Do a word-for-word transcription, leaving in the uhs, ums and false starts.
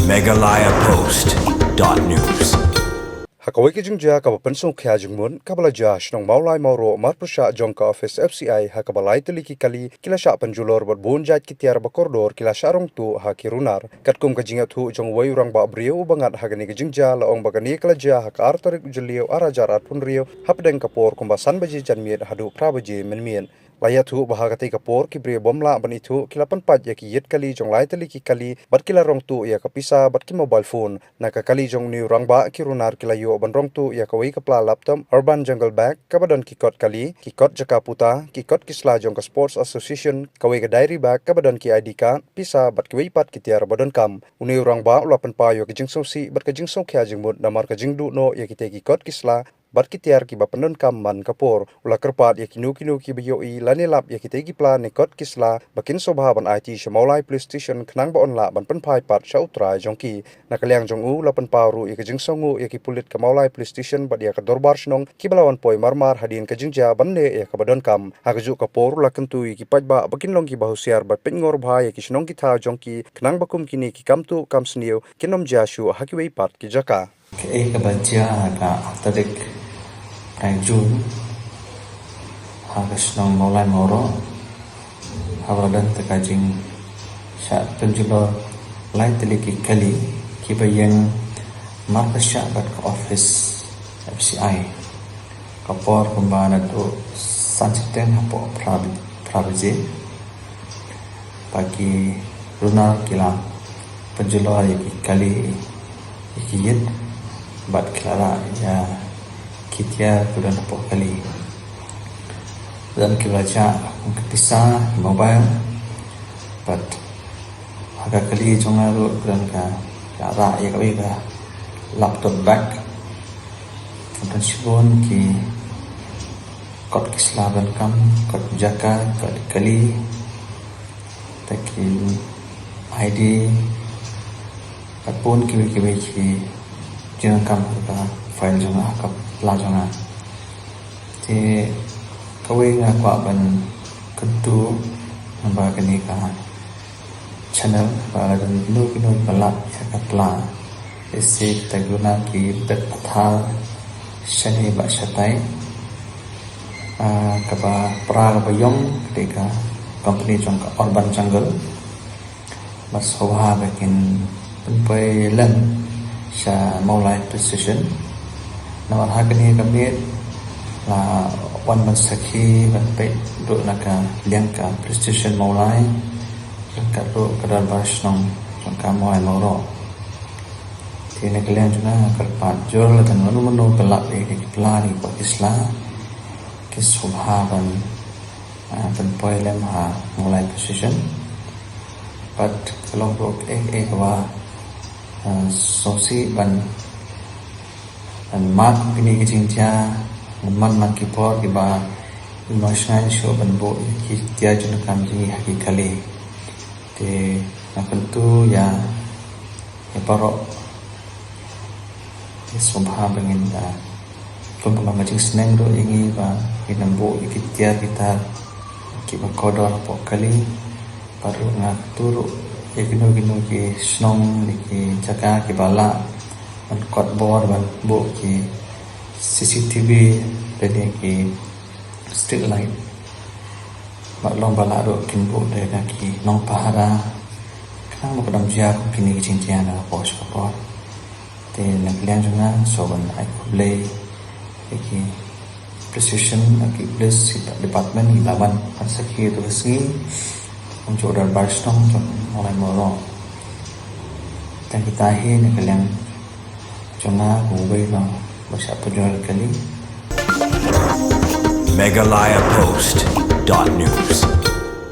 Meghalaya Post dot news. Ha kawei ka jingjia kaba pynsngewkhia jingmut kaba la jia shnong Mawlai Mawroh, marpyrshah jong ka office F C I, ha kaba lai tylli ki kali ki la shah pynjulor bad bun jait ki tiar ba kordor ki la shah rong tuh ha ki runar. Katkum ka jingïathuh jong uwei u rangbah briew uba ngat ha kane ka jingjia, la ong ba kane ka la jia ha ka ar tarik u Jylliew ar hajar arphew hynriew, hapdeng ka por kumba san baje janmiet haduh phra baje mynmiet. La ïathuh ba ha katei ka por ki briew bym lah ban ithuh ki la pynpait ïa ki ïit kali jong lai tylli ki kali bad ki la rong tuh ïa ka pisa bad ki mobile phone. Na ka kali jong une u rangbah, ki runar ki la ïoh ban rong tuh ïa kawei ka pla laptop Urban Jungle Bag kaba don ki kot kali, ki kot jaka puta, ki kot ki sla jong ka Sports Association, kawei ka diary bag kaba don ki I D card, pisa bad kiwei pat ki tiar ba donkam. Une u rangbah u la pynpaw ïa ka jingsngewsih bad ka jingsngewkhia jingmut namar ka jingduh noh ïa kitei ki kot ki sla bad ki tiar kiba pyndonkam man ka por. U la kyrpad ïa kino kino kiba ïohi lane lap ïa kitei ki pla ne kot ki sla ba kin sngewbha ban aiti sha Mawlai Police Station khnang ba yn lah ban pynphai pat sha u trai jong ki. Na ka liang jong u, la pynpaw ruh ïa ka jingsngewnguh ïa ki pulit ka Mawlai Police Station bad ïa ka dorbar shnong kiba la wan poi marmar hadien ka jingjia ban leh ïa kaba donkam. Ha kajuh ka por, u la kyntu ïa ki paidbah ba kin long kiba husiar bad pynngor bha ïa ki shnong ki thaw jong ki khnang ba kum kine ki kam tuh kam sniew kin ym jia shuh ha kiwei pat ki jaka. Kaei kaba jia ha ka ar tarik Jun ha ka shnong Mawlai Mawroh, haba la don ka jingshah pynjulor lai tylli ki kali kiba ïeng marpyrshah bad ka office F C I. Ka por kumba naduh san shiteng hapoh phra, phra baje. Ba ki runar ki la pynjulor ïa ki kali, ïa ki ïit, bad ki la rah ïa ki tiar kiba don hapoh kali. Don kiba la jah ka pisa, ki mobile, bad ha ka kali jong nga ruh ka don ka, ka rah ïa kawei ka laptop bag. Don shibun ki kot ki sla ba donkam, kot jaka, kot kali, te ki I D, bad bun kiwei kiwei ki jingdonkam ha ka file jong nga, ha ka pla jong nga. Te kawei nga kwah ban kyntu, namar kane ka channel, ba la don kino kino ba lap ïa ka pla, ïa se ta guna ki bet pathar shane bad shatai. Ah, kaba pra kaba ïong, dei ka company jong ka Urban Jungle. Bad sngewbha ba kin pynpoi lem sha Mawlai Police Station. Namar ha kane ka miet la wan ban sakhi ban peit ruh na ka liang ka Police Station Mawlai, ryngkat ruh ka dorbar shnong jong ka Mawlai Mawroh. Te na ka liang jong nga nga kyrpad jur lada mano mano ba lap ïa ki pla ne ki kot ki sla, ki sngewbha ban, ah, pynpoi lem ha Mawlai Police Station. Bad ka long ruh kaei kaei kaba, ah, sngewsih ban, ban mad kine ki jingjia, ban mad man ki por kiba ym shngaiñ shuh ban buh ïa ki tiar jingdonkam jong ngi ha ki kali. Te nga kyntu ïa, ïa baroh. Te sngewbha ba ngin da, kum ka long ka jingsneng ruh ïa ngi ba ngin ym buh ïa ki tiar ki tar kiba kordor hapoh kali. Bad ruh nga kyntu ruh ïa kino kino ki shnong ne ki jaka kiba lah ban kot bor ban buh ki C C T V lane ki street light. Bad long ba lah ruh kin buh da ki nongpahara, khnang ba kan ym jia kum kine ki jingjia na ka por sha ka por. Te na ka liang jong nga nga sngewbha ban ai khublei ïa ki Police Station, ïa ki Police Department, ki la wan ban sakhi ïa ka sngi, kumjuh u dorbar shnong jong Mawlai Mawroh. Tang kita hi na ka liang jong nga, kumwei noh ba shah pynjulor kali. Meghalaya Post dot news.